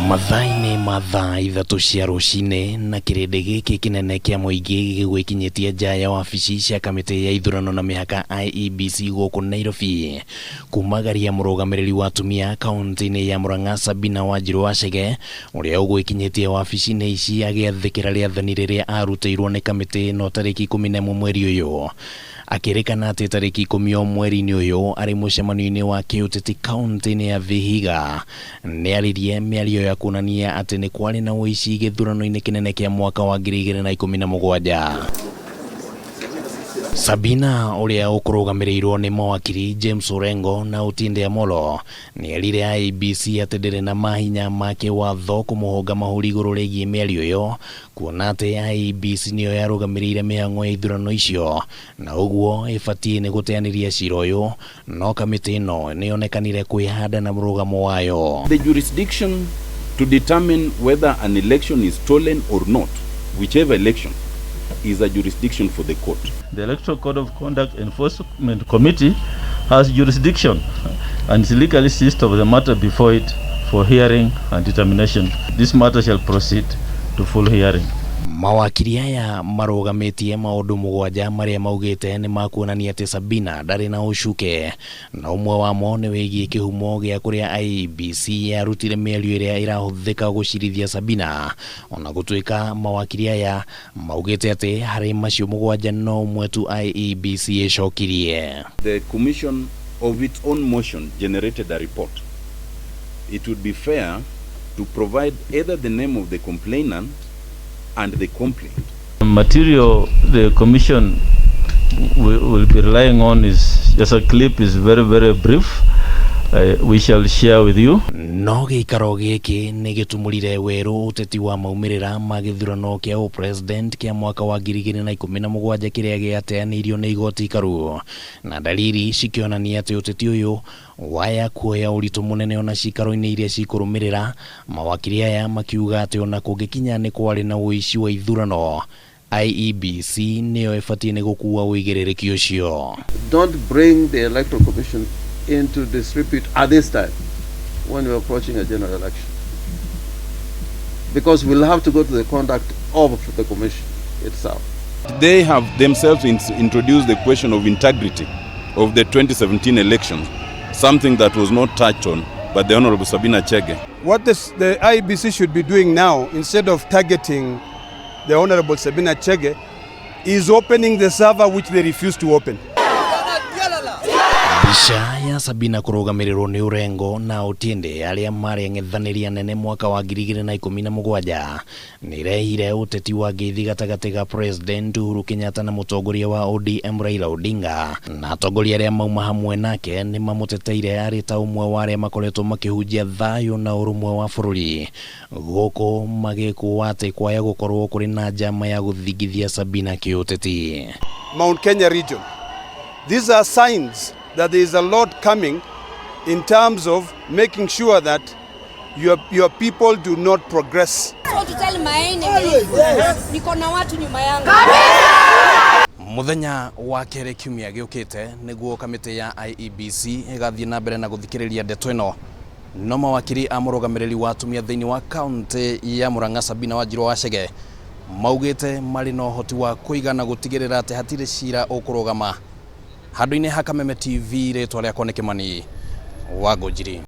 Mathaa-inĩ ma thaa 3 cia rũcinĩ na kĩrĩndĩ gĩkĩ kĩnene kĩa mũingĩ gĩgwĩkinyĩtie nja ya wabici cia kamĩtĩ ya ithurano na mĩhaka IEBC gũkũ Nairobi kumagaria mũrũgamĩrĩri wa atumia kaunti-inĩ ya Murang'a Sabina Wanjiru Wachege ũrĩa ũgwĩkinyĩtie wabici-inĩ ici agĩathĩkĩra rĩathani rĩrĩa arutĩirwo nĩ kamĩtĩ ĩno tarĩki 11 mweri ũyũ. Akĩrĩkana atĩ tarĩki 10 o mweri-inĩ ũyũ arĩ mũcemanio-inĩ wa kĩũteti kaunti-inĩ ya Vihiga nĩaririe mĩario ya kuonania atĩ nĩ kwarĩ na ũici gĩthurano-inĩ kĩnene kĩa mwaka wa 2017. Sabina ũrĩa ũkũrũgamĩrĩirwo nĩ mawakiri James Orengo na Otiende Amollo nĩerire IEBC atĩ ndĩrĩ na mahinya ma kĩwatho kũmũhũnga mahũri igũrũ rĩgiĩ mĩario ĩyo kuona atĩ IEBC nĩyo yarũgamĩrĩire mĩhang'o ya ithurano icio na ũguo ĩbatiĩ nĩ gũteanĩria cira ũyũ no kamĩtĩ ĩno nĩyonekanire kwĩhanda na mũrũgamo wayo. The jurisdiction to determine whether an election is stolen or not, whichever election, is a jurisdiction for the court. The Electoral Code of Conduct Enforcement Committee has jurisdiction and is legally seized of the matter before it for hearing and determination. This matter shall proceed to full hearing. Mawakiri aya marũgamĩtie maũndũ 7 marĩa maugĩte nĩ makuonania atĩ Sabina ndarĩ na ũcuke na ũmwe wamo nĩ wĩgiĩ kĩhumo gĩa kũrĩa IEBC yarutire mĩario ĩrĩa ĩrahũthĩka gũcirithia Sabina ona gũtuĩka mawakiri aya maugĩte atĩ harĩ macio 7 no ũmwe tu IEBC ĩcokirie. The commission of its own motion generated a report. It would be fair to provide either the name of the complainant and the complaint. The material the commission will be relying on is just a clip, is very, very brief. We shall share with you. No gĩikaro gĩkĩ nĩ gĩtumũrire werũ ũteti wa maumĩrĩra ma gĩthurano kĩa ũpresident kĩa mwaka wa 2017 kĩrĩa gĩateanĩirio nĩ igoti ikaru na dalili cikĩonania atĩ ũteti ũyũ waya kuoya ũritũ mũnene ona cikaro-inĩ iria cikũrũmĩrĩra. Mawakiri aya makiuga atĩ ona kũngĩkinya nĩ kwarĩ na ũici wa ithurano IEBC nĩyo ĩbatiĩ nĩ gũkua ũigĩrĩrĩki ũcio. Don't bring the Electoral Commission into disrepute at this time when we're approaching a general election, because we'll have to go to the conduct of the commission itself. They have themselves introduced the question of integrity of the 2017 elections, something that was not touched on by the Honorable Sabina Chege. What the IEBC should be doing now, instead of targeting the Honorable Sabina Chege, is opening the server which they refuse to open. Mbica ya Sabina kũrũgamĩrĩrwo nĩ Orengo na Otiende arĩa marĩ ang'ethanĩri anene mwaka wa 2017 nĩrehire ũteti wa ngeithi gatagatĩ ga President Uhuru Kenyatta na mũtongoria wa ODM Raila Odinga na atongoria arĩa mauma hamwe nake nĩ mamũteteire arĩ ta ũmwe wa arĩa makoretwo makĩhunjia thayũ na ũrũmwe wa bũrũri gũkũ magĩkũa atĩ kwaya gũkorwo kũrĩ na njama ya gũthingithia Sabina kĩũteti. Mount Kenya region. These are signs that there is a lot coming in terms of making sure that your people do not progress. So to tell my enemy, niko na watu nyuma yangu. Muthenya wa kerĩ kiumia gĩũkĩte nĩguo kamĩtĩ ya IEBC ĩgathiĩ na mbere na gũthikĩrĩria ndeto ĩno no mawakiri a mũrũgamĩrĩri wa atumia thĩinĩ wa kaunti ya Murang'a Sabina Wanjiru Wachege maugĩte marĩ na ũhoti wa kũigana gũtigĩrĩra atĩ hatirĩ cira ũkũrũgama. Handũ-inĩ ha Kameme TV rĩtwa rĩakwa nĩ Kĩmani wa Ngũnjiri.